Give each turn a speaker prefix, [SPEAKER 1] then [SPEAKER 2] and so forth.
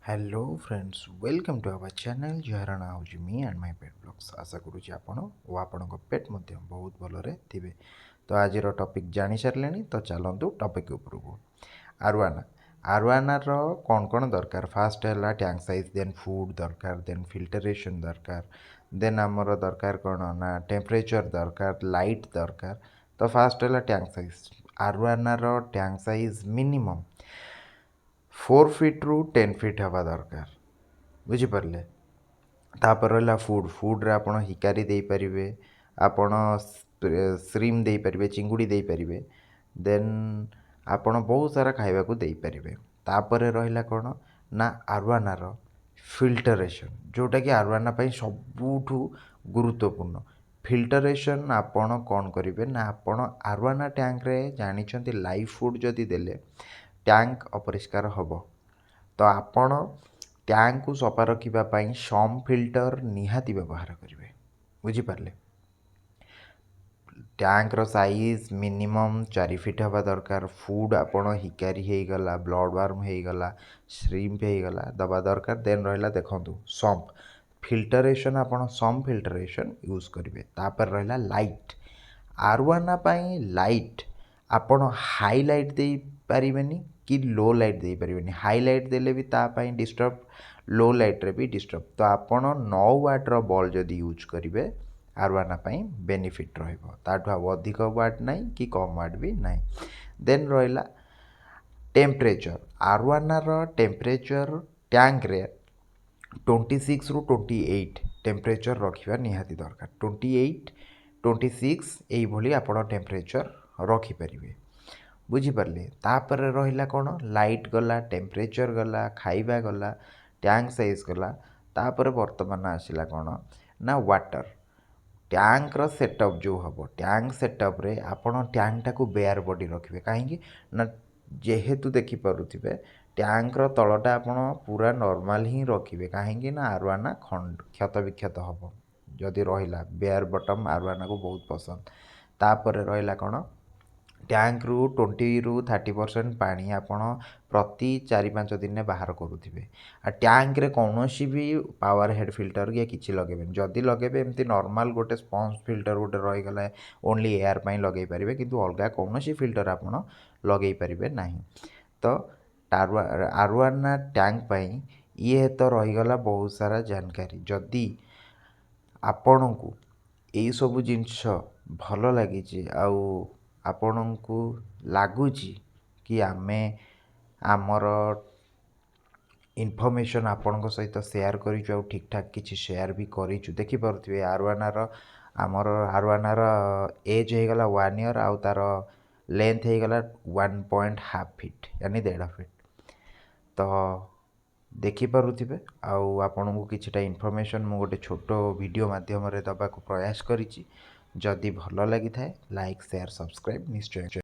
[SPEAKER 1] Hello friends, welcome to our channel, ଯାହାର ନାଁ ହେଉଛି Me and My Pet Vlogs। ଆଶା କରୁଛି ଆପଣ ଓ ଆପଣଙ୍କ ପେଟ୍ ମଧ୍ୟ ବହୁତ ଭଲରେ ଥିବେ। ତ ଆଜିର ଟପିକ୍ ଜାଣିସାରିଲେଣି, ତ ଚାଲନ୍ତୁ ଟପିକ୍ ଉପରକୁ। ଆରୱାନା, ଆରୱାନାର କ'ଣ କ'ଣ ଦରକାର? ଫାଷ୍ଟ ହେଲା ଟ୍ୟାଙ୍କ ସାଇଜ୍, ଦେନ୍ ଫୁଡ଼୍ ଦରକାର, ଦେନ୍ ଫିଲ୍ଟରେସନ୍ ଦରକାର, ଦେନ୍ ଆମର ଦରକାର କ'ଣ ନା ଟେମ୍ପରେଚର୍ ଦରକାର, ଲାଇଟ୍ ଦରକାର। ତ ଫାଷ୍ଟ ହେଲା ଟ୍ୟାଙ୍କ ସାଇଜ୍। ଆରୱାନାର ଟ୍ୟାଙ୍କ ସାଇଜ୍ ମିନିମମ୍ 4 ଫିଟ୍ରୁ 10 ଫିଟ୍ ହେବା ଦରକାର, ବୁଝିପାରିଲେ? ତାପରେ ରହିଲା ଫୁଡ଼୍। ଫୁଡ଼୍ରେ ଆପଣ ହିକାରି ଦେଇପାରିବେ, ଆପଣ ଶ୍ରିମ୍ପ ଦେଇପାରିବେ, ଚିଙ୍ଗୁଡ଼ି ଦେଇପାରିବେ, ଦେନ୍ ଆପଣ ବହୁତ ସାରା ଖାଇବାକୁ ଦେଇପାରିବେ। ତାପରେ ରହିଲା କ'ଣ ନା ଆରୱାନାର ଫିଲ୍ଟରେସନ୍, ଯେଉଁଟାକି ଆରୱାନା ପାଇଁ ସବୁଠୁ ଗୁରୁତ୍ୱପୂର୍ଣ୍ଣ। ଫିଲ୍ଟରେସନ୍ ଆପଣ କ'ଣ କରିବେ ନା ଆପଣ ଆରୱାନା ଟ୍ୟାଙ୍କରେ ଜାଣିଛନ୍ତି, ଲାଇଭ୍ ଫୁଡ଼୍ ଯଦି ଦେଲେ ଟ୍ୟାଙ୍କ ଅପରିଷ୍କାର ହେବ। ତ ଆପଣ ଟ୍ୟାଙ୍କକୁ ସଫା ରଖିବା ପାଇଁ ସମ୍ପ ଫିଲ୍ଟର ନିହାତି ବ୍ୟବହାର କରିବେ, ବୁଝିପାରିଲେ? ଟ୍ୟାଙ୍କର ସାଇଜ୍ ମିନିମମ୍ 4 ଫିଟ୍ ହେବା ଦରକାର। ଫୁଡ଼୍ ଆପଣ ହିକାରି ହେଇଗଲା, ବ୍ଲଡ଼ ୱାର୍ମ ହେଇଗଲା, ଶ୍ରିମ୍ପ ହେଇଗଲା, ଦେବା ଦରକାର। ଦେନ୍ ରହିଲା, ଦେଖନ୍ତୁ, ସମ୍ପ ଫିଲ୍ଟରେସନ୍। ଆପଣ ସମ୍ପ ଫିଲ୍ଟରେସନ୍ ୟୁଜ୍ କରିବେ। ତାପରେ ରହିଲା ଲାଇଟ୍। ଆରୱାନା ପାଇଁ ଲାଇଟ୍ ଆପଣ ହାଇ ଲାଇଟ୍ ଦେଇପାରିବେନି କି ଲୋ ଲାଇଟ୍ ଦେଇପାରିବେନି। ହାଇ ଲାଇଟ୍ ଦେଲେ ବି ତା ପାଇଁ ଡିଷ୍ଟର୍ବ, ଲୋ ଲାଇଟ୍ରେ ବି ଡିଷ୍ଟର୍ବ। ତ ଆପଣ 9 ୱାଟ୍ର ବଲ୍ ଯଦି ୟୁଜ୍ କରିବେ, ଆରୱାନା ପାଇଁ ବେନିଫିଟ୍ ରହିବ। ତାଠୁ ଆଉ ଅଧିକ ୱାଟ୍ ନାହିଁ କି କମ୍ ୱାଟ୍ ବି ନାହିଁ। ଦେନ୍ ରହିଲା ଟେମ୍ପରେଚର୍। ଆରୱାନାର ଟେମ୍ପରେଚର୍ ଟ୍ୟାଙ୍କରେ 26ରୁ 28 ଟେମ୍ପରେଚର୍ ରଖିବା ନିହାତି ଦରକାର। 28, 26, ଏଇଭଳି ଆପଣ ଟେମ୍ପରେଚର୍ ରଖିପାରିବେ, ବୁଝିପାରିଲେ? ତାପରେ ରହିଲା କ'ଣ? ଲାଇଟ୍ ଗଲା, ଟେମ୍ପରେଚର୍ ଗଲା, ଖାଇବା ଗଲା, ଟ୍ୟାଙ୍କ ସାଇଜ୍ ଗଲା। ତାପରେ ବର୍ତ୍ତମାନ ଆସିଲା କ'ଣ ନା ୱାଟର୍ ଟ୍ୟାଙ୍କର ସେଟଅପ୍ ଯେଉଁ ହେବ। ଟ୍ୟାଙ୍କ ସେଟଅପ୍ରେ ଆପଣ ଟ୍ୟାଙ୍କଟାକୁ ବେୟାର ବଡ଼ି ରଖିବେ। କାହିଁକି ନା ଯେହେତୁ ଦେଖିପାରୁଥିବେ, ଟ୍ୟାଙ୍କର ତଳଟା ଆପଣ ପୁରା ନର୍ମାଲ୍ ହିଁ ରଖିବେ। କାହିଁକି ନା ଆରୱାନା କ୍ଷତ ବିକ୍ଷତ ହେବ ଯଦି ରହିଲା। ବେୟାର ବଟମ୍ ଆରୱାନାକୁ ବହୁତ ପସନ୍ଦ। ତାପରେ ରହିଲା କ'ଣ? ଟ୍ୟାଙ୍କରୁ 20ରୁ 30% ପାଣି ଆପଣ ପ୍ରତି 4-5 ଦିନରେ ବାହାର କରୁଥିବେ। ଆଉ ଟ୍ୟାଙ୍କରେ କୌଣସି ବି ପାୱାର ହେଡ଼୍ ଫିଲ୍ଟର କି କିଛି ଲଗାଇବେନି। ଯଦି ଲଗାଇବେ, ଏମିତି ନର୍ମାଲ୍ ଗୋଟେ ସ୍ପଞ୍ଜ ଫିଲ୍ଟର ଗୋଟେ ରହିଗଲା, ଓନ୍ଲି ଏୟାର ପାଇଁ ଲଗାଇ ପାରିବେ, କିନ୍ତୁ ଅଲଗା କୌଣସି ଫିଲ୍ଟର ଆପଣ ଲଗାଇ ପାରିବେ ନାହିଁ। ତ ଆରୱାନା ଟ୍ୟାଙ୍କ ପାଇଁ ଇଏ ତ ରହିଗଲା ବହୁତ ସାରା ଜାନକାରୀ। ଯଦି ଆପଣଙ୍କୁ ଏଇସବୁ ଜିନିଷ ଭଲ ଲାଗିଛି ଆଉ ଆପଣଙ୍କୁ ଲାଗୁଛି କି ଆମେ ଆମର ଇନଫର୍ମେସନ୍ ଆପଣଙ୍କ ସହିତ ସେୟାର କରିଛୁ ଆଉ ଠିକ୍ଠାକ୍ କିଛି ସେୟାର ବି କରିଛୁ, ଦେଖିପାରୁଥିବେ, ଆମର ଆରୱାନାର ଏଜ୍ ହେଇଗଲା 1 ଇୟର୍ ଆଉ ତା'ର ଲେନ୍ଥ ହେଇଗଲା 1.5 ଫିଟ୍, ୟାନି 1.5 ଫିଟ୍। ତ ଦେଖିପାରୁଥିବେ, ଆଉ ଆପଣଙ୍କୁ କିଛିଟା ଇନଫର୍ମେସନ୍ ମୁଁ ଗୋଟେ ଛୋଟ ଭିଡ଼ିଓ ମାଧ୍ୟମରେ ଦେବାକୁ ପ୍ରୟାସ କରିଛି। ଯଦି ଭଲ ଲାଗିଥାଏ, ଲାଇକ୍, ସେୟାର, ସବସ୍କ୍ରାଇବ୍ ନିଶ୍ଚୟ।